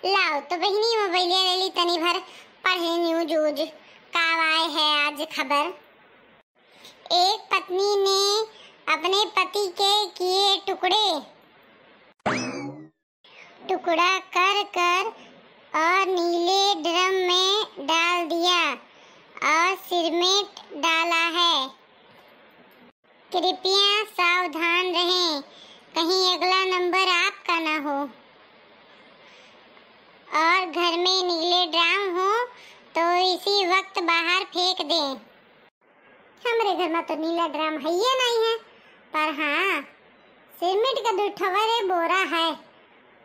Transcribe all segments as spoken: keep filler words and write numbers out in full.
लाओ तो बहिनी मोबाइलिया ले ली, तनी भर पढ़ ली न्यूज उज, का आए है आज खबर। एक पत्नी ने अपने पति के किए टुकड़े, टुकड़ा कर कर और नीले ड्रम में डाल दिया और सिरमेंट डाला है। कृपया सावधान रहें, कहीं अगला नंबर आपका ना हो। और घर में नीले ड्राम हो तो इसी वक्त बाहर फेंक दें। हमरे घर में तो नीला ड्राम है ही नहीं है, पर हाँ, सीमेंट का दो ठवरे बोरा है,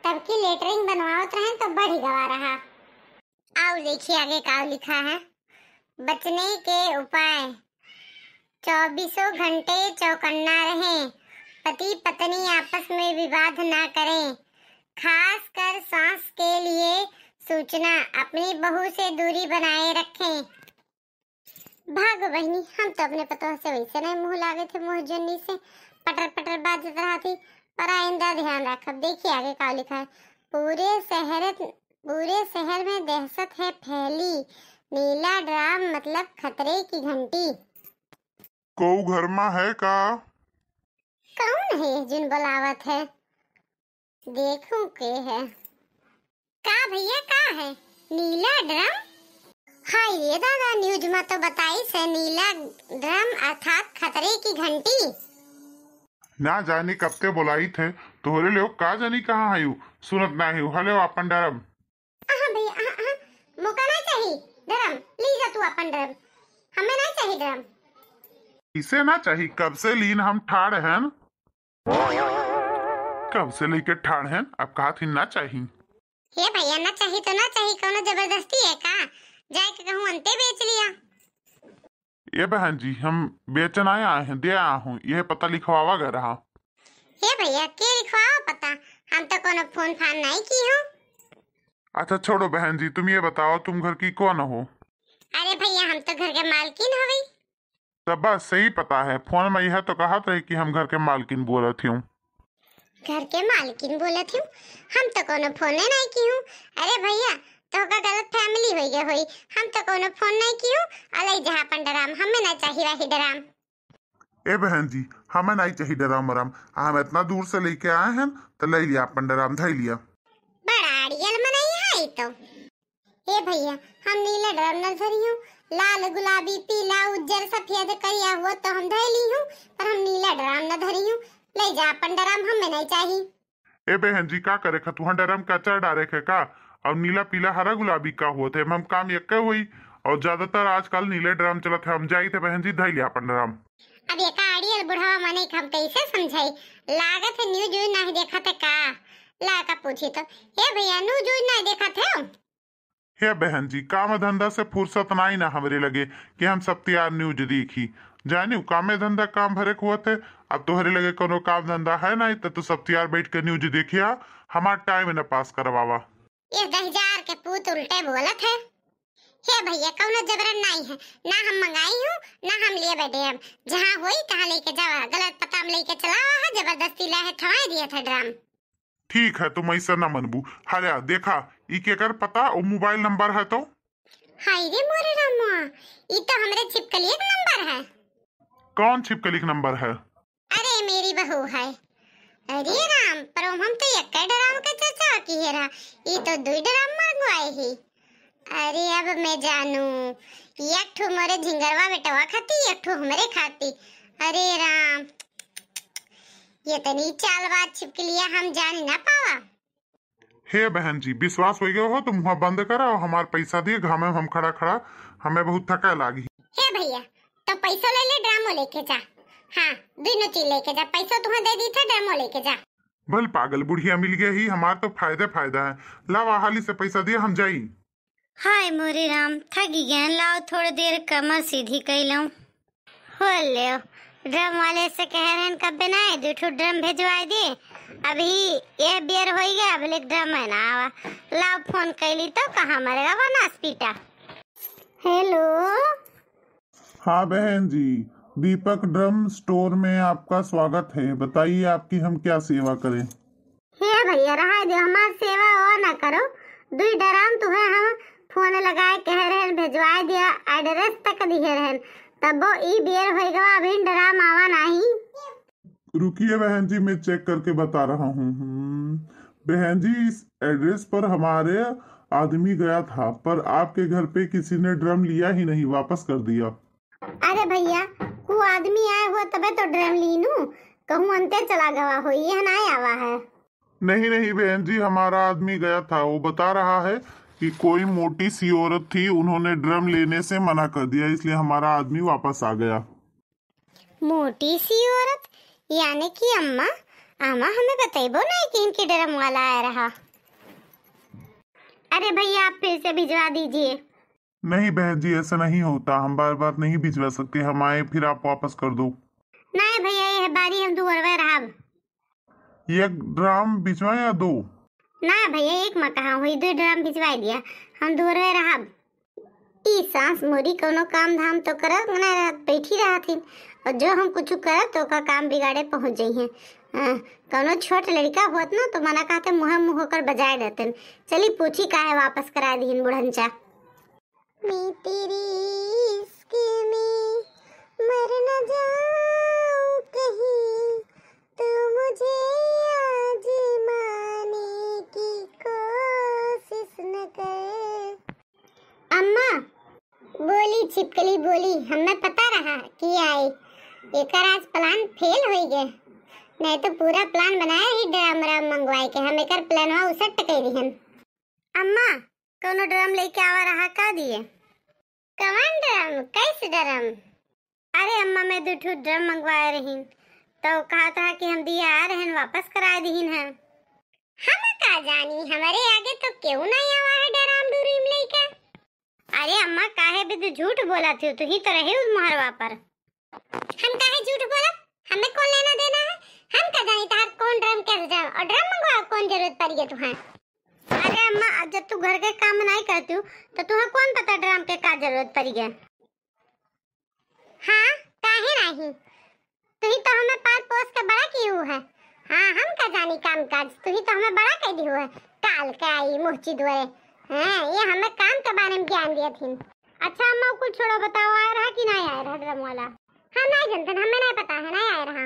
तब की लेटरिन बनवावत रहें तो बढ़ी गवा रहा। आओ देखिए आगे का लिखा है। बचने के उपाय। चौबीसों घंटे चौकन्ना रहें। पति पत्नी आपस में विवाद ना करें। खासकर सास के लिए सूचना, अपनी बहू से दूरी बनाए रखें। भागो बहिनी, हम तो अपने पतोह से वैसे नहीं मुँह लागे थे, मुँह जुन्नी से पटर पटर बाजत रहा थी, पर आइंदा ध्यान रखब। देखिए आगे का लिखा है। पूरे शहर, पूरे शहर में दहशत है फैली, नीला ड्राम मतलब खतरे की घंटी। कऊ घर में है का? कौन है जिन बुलावत है? देखूं के है। का भैया, का है? नीला ड्रम? हाय रे दादा, न्यूज में तो बताइस है नीला ड्रम अर्थात खतरे की घंटी। ना जानी कब ते बोलाइत है, तोहरे लेव का जानी कहाँ है यू, सुनत ना है यू। हले आपन ड्रम। अहाँ भैया, अहाँ, अहाँ, मोका ना चाही ड्रम, ली जा तू आपन ड्रम, हमें ना चाही ड्रम। इसे ना चाही, कब से लीन हम ठाड़ हैं, कब से लेके ठाड़ हैं, अब कहा थी ना चाही। हे भैया, ना चाही तो ना चाही, कौनो जबरदस्ती है का? जाए के कहूँ अंते बेच लिया। ए बहन जी, हम बेचन आए, आए हैं, दे आया हूँ, यह पता लिखवावा गए रहा। हे भैया, के लिखवावा पता? हम तो कोनो फोन फान नहीं की हूँ। अच्छा छोड़ो बहन जी, तुम ये बताओ, तुम घर की कौन हो? अरे भैया, हम तो घर के मालकिन हवी। तब बस सही पता है, फोन में यह तो कहत रही कि हम घर के मालकिन बोलत हूँ। घर के मालकिन बोलत हूँ? हम तो कोनो फोने नहीं की हूँ। अरे भैया, तोहका गलत फैमिली हो गया होई, हम तो कोनो फोन नहीं की हूँ। अलई जहाँ अपन ड्राम, हमें ना चाहिए वही ड्राम। ए बहन जी, हमें नहीं चाहिए ड्राम व्राम, हम इतना दूर से लेके आए हैं, तो ले लिया अपन ड्राम, धई लिया। बड़ा अड़ियल मनई है ई तो। ए भैया, हम नीला ड्राम न धरी हूँ, लाल गुलाबी पीला उज्जर सफेद करिया हुआ तो हम धई ली हूँ, पर हम नीला ड्राम न धरी हूँ। ले जा अपन ड्राम, हमें नहीं चाहिए। ए बहन जी, का करे खा तुहाँ ड्राम का अचार डारे खे का? और नीला पीला हरा गुलाबी का होत है, हम काम यक्के होई। और ज्यादातर आजकल नीले ड्राम चलत है। हम जाई थे बहन जी, धई लिया अपन ड्राम। अब ये का अड़ियल बुढ़वा मने के हम कैसे समझाई? लागत है न्यूज व्यूज नहीं देखत है का? ला का पूछी तो, ए भैया, न्यूज व्यूज नहीं देखत है? हे बहन जी, काम धंधा से फुर्सत नाई ना हमरे लगे कि हम सब तियार न्यूज देखी। जानिउ, कामे धंधा काम भरे के होत है। अब तोहरे लगे कोनो काम धंधा है नाई, त तू सब तियार बैठ के न्यूज देखिया, हमार टाइम न पास करवावा। ये दहिजार के पूत उल्टे बोलत है। हे भैया, कौनो जबरन नाई है, ना हम मंगाई हूँ, ना हम लिए बैठे हम। जहाँ होई तहाँ लेके जावा, गलत पता में लेके चला आवा है, जबरदस्ती लाए है, थवाए दिया था ड्राम। ठीक है, तुम ऐसा ना मनबू। हल्या, देखा, ई केकर पता और मोबाइल नंबर है तो? हाय रे मोरे रामा, ई तो हमरे छिपकलिए के नंबर है। कौन छिपकली के नंबर है? अरे, मेरी बहू है। अरे राम, पर हम तो एक ड्राम के चर्चा की है रहा, ई तो दुई ड्राम मंगवाए ही। अरे अब मैं जानू, एक ठो मोरे झिंगरवा बेटवा खाती, एक ठो हमरे खाती। अरे राम, ये तनी चालबाज छिपकलिया हम जान ना पावा। हे बहन जी, विश्वास हो गया हो तो मुँह बंद करा और हमार पैसा दिए, घामे में हम खड़ा खड़ा, हमें बहुत थका लागी। हे भैया, तो पैसा ले ले, ड्रामो लेके जा। हाँ, दोनों चीज लेके जा, पैसा तुम्हें दे दी था, ड्रामो लेके जा। भल पागल बुढ़िया मिल गया ही, हमार तो फायदे फायदा है। लावा हाली से पैसा दिया, हम जाई। हाय मोरे राम, थकी गए, लाओ थोड़ी देर कमर सीधी कई लूं। हो ले, ड्रम वाले से कह रहे हैं कब्बे ना, दो ठो ड्रम भेजवाए दे। अभी ये बेर हो गया, अब ले ड्रम है ना आवा। लाओ फोन कैली तो कहाँ मरेगा वो नासपीटा। हेलो। हाँ बहन जी, दीपक ड्रम स्टोर में आपका स्वागत है। बताइए आपकी हम क्या सेवा करें? हे भैया, रहा दे, हमार सेवा और ना करो, दुई ड्राम तुहे हम फोन लगाए कहे रहेन, भेजवाए दिया, एड्रेस तक दिहे रहेन, तबो ई बेर होई गवा, अभी ड्राम आवा नाही। रुकिए बहन जी, मैं चेक करके बता रहा हूँ। हम्म, बहन जी, इस एड्रेस पर हमारे आदमी गया था, पर आपके घर पे किसी ने ड्रम लिया ही नहीं, वापस कर दिया। अरे भैया, को आदमी आए हुआ तबे तो ड्रम लीनू, कहूँ अंते चला गवा हो, यह ना आवा है। नहीं, नहीं बहन जी, हमारा आदमी गया था, वो बता रहा है कि कोई मोटी सी औरत थी, उन्होंने ड्रम लेने से मना कर दिया, इसलिए हमारा आदमी वापस आ गया। मोटी सी औरत? यानी कि अम्मा, अम्मा हमें बतैबो नहीं कि इनकी ड्रम वाला आया रहा। अरे भैया, आप फिर से भिजवा दीजिए। नहीं बहन जी, ऐसा नहीं होता, हम बार बार नहीं भिजवा सकते, हम आए फिर आप वापस कर दो। नहीं भैया, यह बारी हम दुअरवे रहब। एक ड्राम भिजवा या दो? ना भैया, एक मा कहा हुई, दो ड्राम भिजवा दिया, हम दुअरवे रहब। ई सास मोरी कौनो काम धाम तो करत ना रहत, बैठी रहत हिन, और जो हम कुछ करब तो ओका काम बिगाड़े पहुँच जइहें। हाँ, कौनो छोट लड़का होत ना तो मना कहते मुँह मुँह होकर बजाए देते। चली पूछी काहे वापस करा दीन बुढ़नचा। मैं तेरे इश्क में मर न जाऊं कहीं, तू मुझे आजमाने की कोशिश न कर। अम्मा, बोली छिपकली बोली, हमें पता रहा कि आई, एकर आज प्लान फेल होई गए, नहीं तो पूरा प्लान बनाए ही ड्राम राम मंगवाए के, हम एकर प्लानवा उसट कर दिहन। अम्मा, कौनो ड्रम लेके आवा रहा का दिए? कवन ड्रम? कैसे ड्रम? अरे अम्मा, मैं दो ठो ड्रम मंगवाए रहीन, तो कहत रहा कि हम दिए आ रहन, वापस कराए दीन है। हम का जानी, हमरे आगे तो केहू नहीं आवा है ड्राम डूरीम लेके। अरे अम्मा, काहे भी तू झूठ बोला थी, तू ही तो रही उस मोहरवा पर। हम काहे झूठ बोलब? हमें कौन लेना देना है? हम का जानी तहार कौन ड्रम के ड्रम, और ड्रम मंगवाओ कौन जरूरत पड़ी है तुहां? अरे अम्मा, अब जब तू घर के काम नहीं करती हूँ, तो तुहां कौन पता ड्रम के का जरूरत पड़ी है? हाँ, काहे नहीं? तू ही तो हमें पाल पोस के बड़ा की हू है। हाँ, हम का जानी काम काज, तू ही तो हमें बड़ा कर दी हू है। काल के आई मुहची दुआरे। हाँ, ये हमें काम के बारे में ज्ञान दिया थी। अच्छा अम्मा, कुल छोड़ो, बताओ, आए रहा कि नहीं आए रहा ड्रम वाला? हम नहीं जानते, हमें नहीं पता है, नहीं आए रहा।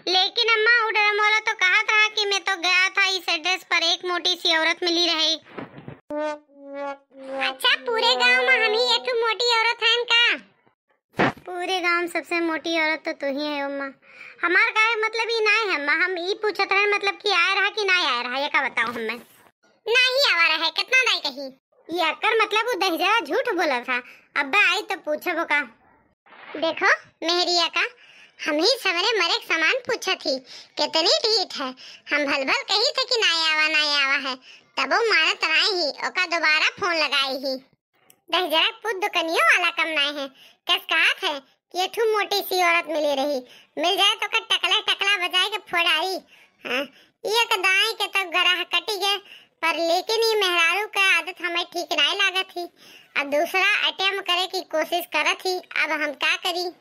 लेकिन अम्मा, वो ड्रम वाला तो कहत रहा कि मैं तो गया था, इस एड्रेस पर एक मोटी सी औरत मिली रही। अच्छा, पूरे गांव में हम ही एक ठो मोटी औरत हैं का? पूरे गांव में सबसे मोटी औरत तो तू ही है अम्मा। हमार काहे मतलब ई नाय है अम्मा, हम ई पूछत रहे मतलब कि आए रहा कि नाय आए रहा, ये का बताओ हमें। नाही आवा रहे, कितना दाई कही। ये एकर मतलब वो दहिजरा झूठ बोला था। अब्बे आई तो पूछबो का। देखो मेहरिया का, हम ही सवरे मरे के समान पूछत ही, कितनी ढीठ है। हम भल भल कही थे कि नाय आवा, नाय आवा है, तबो मानत नाय ही, ओका दोबारा फोन लगाई ही। दहिजरा के पूत दुकनियो वाला कम नाय है। कस कहत है कि ये ठू मोटी सी औरत मिली रही, मिल जाए तो ओकर टकला टकला बजाए के फोड़ाई। हाँ, ये एक दाई के तो गराह कटी गए, पर लेकिन ये मेहरारू के आदत हमें ठीक नाय लागत ही। अब दूसरा अटेम्प्ट करे की कोशिश करत ही, अब हम का करी?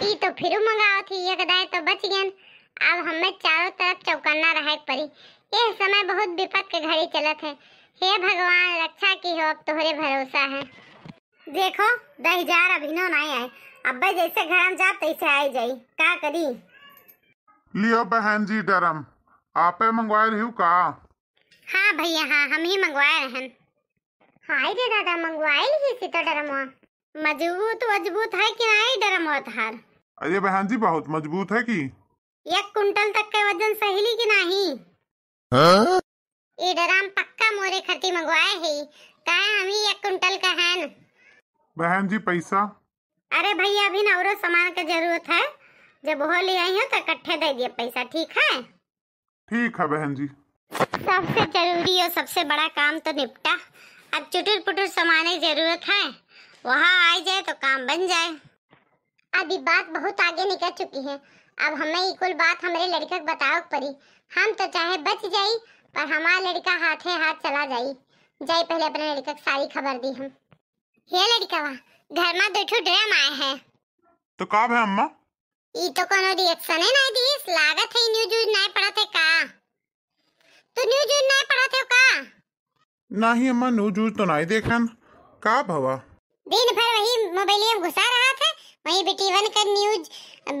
ई तो फिरू मंगावत ही, एक दाई तो बच गयन। अब हमें चारों तरफ चौकन्ना रहे के पड़ी। यह समय बहुत विपत के घड़ी चलत है। हे भगवान, रक्षा की हो, अब तोहरे भरोसा है। देखो, दहिजार अभिनो नाय आए। अब्बे जैसे घर में जाब, तैसे आए जाई। का करी? लियो बहन जी ड्रम, आपे मंगवाए रहियो का? हाँ भैया, हाँ, हम ही मंगवाए रहन। हाय रे दादा, मंगवाए लिही सी तो ड्रमवा। मजबूत वजबूत है कि नाई ड्रमवा तहार? अरे बहन जी, बहुत मजबूत है कि। एक कुंटल तक के वजन सहिली कि नाही? हाँ? ई ड्रम पक्का मोरे खती मंगवाए है, काहे हम ही एक कुंटल का है न। बहन जी, पैसा? अरे भैया, अभी न औरो सामान के जरूरत है, जब वो ले आई हो तो इकट्ठे दे दिए पैसा, ठीक है? ठीक है बहन जी। सबसे जरूरी और सबसे बड़ा काम तो निपटा, अब चुटुर पुटुर सामाने जरूरत है, वहाँ आ जाए तो काम बन जाए। अब ई बात बहुत आगे निकल चुकी है। अब हमें ई कुल बात हमरे लड़का के बतावे के पड़ी। हम तो चाहे बच जाई, पर हमार लड़का हाथे हाथ चला जाई। जाई पहले अपने लड़का के सारी खबर दी हम। हे लड़कवा, घर में दो ठो ड्रम आए हैं। तो का भे अम्मा? ई तो कोनो रिएक्शन है ना दीस, लागत है न्यूज व्यूज नहीं पढ़त है का? तू न्यूज व्यूज नहीं पढ़त है का? नाही अम्मा, न्यूज व्यूज तो नाही देखन। का भवा? दिन भर वही मोबाइलिया में घुसा रहत है, वही बिटिवन कर न्यूज,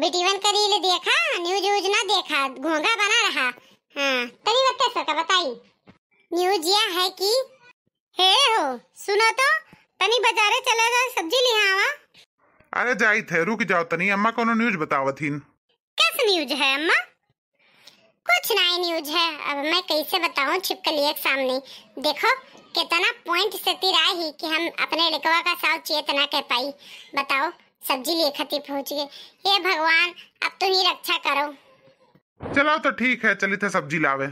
बिटिवन कर रील देखा, न्यूज व्यूज ना देखा, घोंघा बना रहा। हाँ, तनी बत्ते सर का बताई। न्यूज यह है कि हे हो, सुना तो, तनी बाजारे चला जा, सब्जी लिहा आवा। अरे जाइत है, रुक जाओ तनी, अम्मा कोनो न्यूज बतावत हिन। कैसे न्यूज है अम्मा? कुछ नाई न्यूज है, अब मैं कैसे बताऊं छिपकलिया के सामने। देखो, कितना पॉइंट से तिराई ही कि हम अपने लड़कवा का साथ चेत ना कर पाई। बताओ, सब्जी लिए खातिर पहुंच गए। हे भगवान, अब तुम ही रक्षा करो। चलो तो ठीक है, चली थे सब्जी लावे।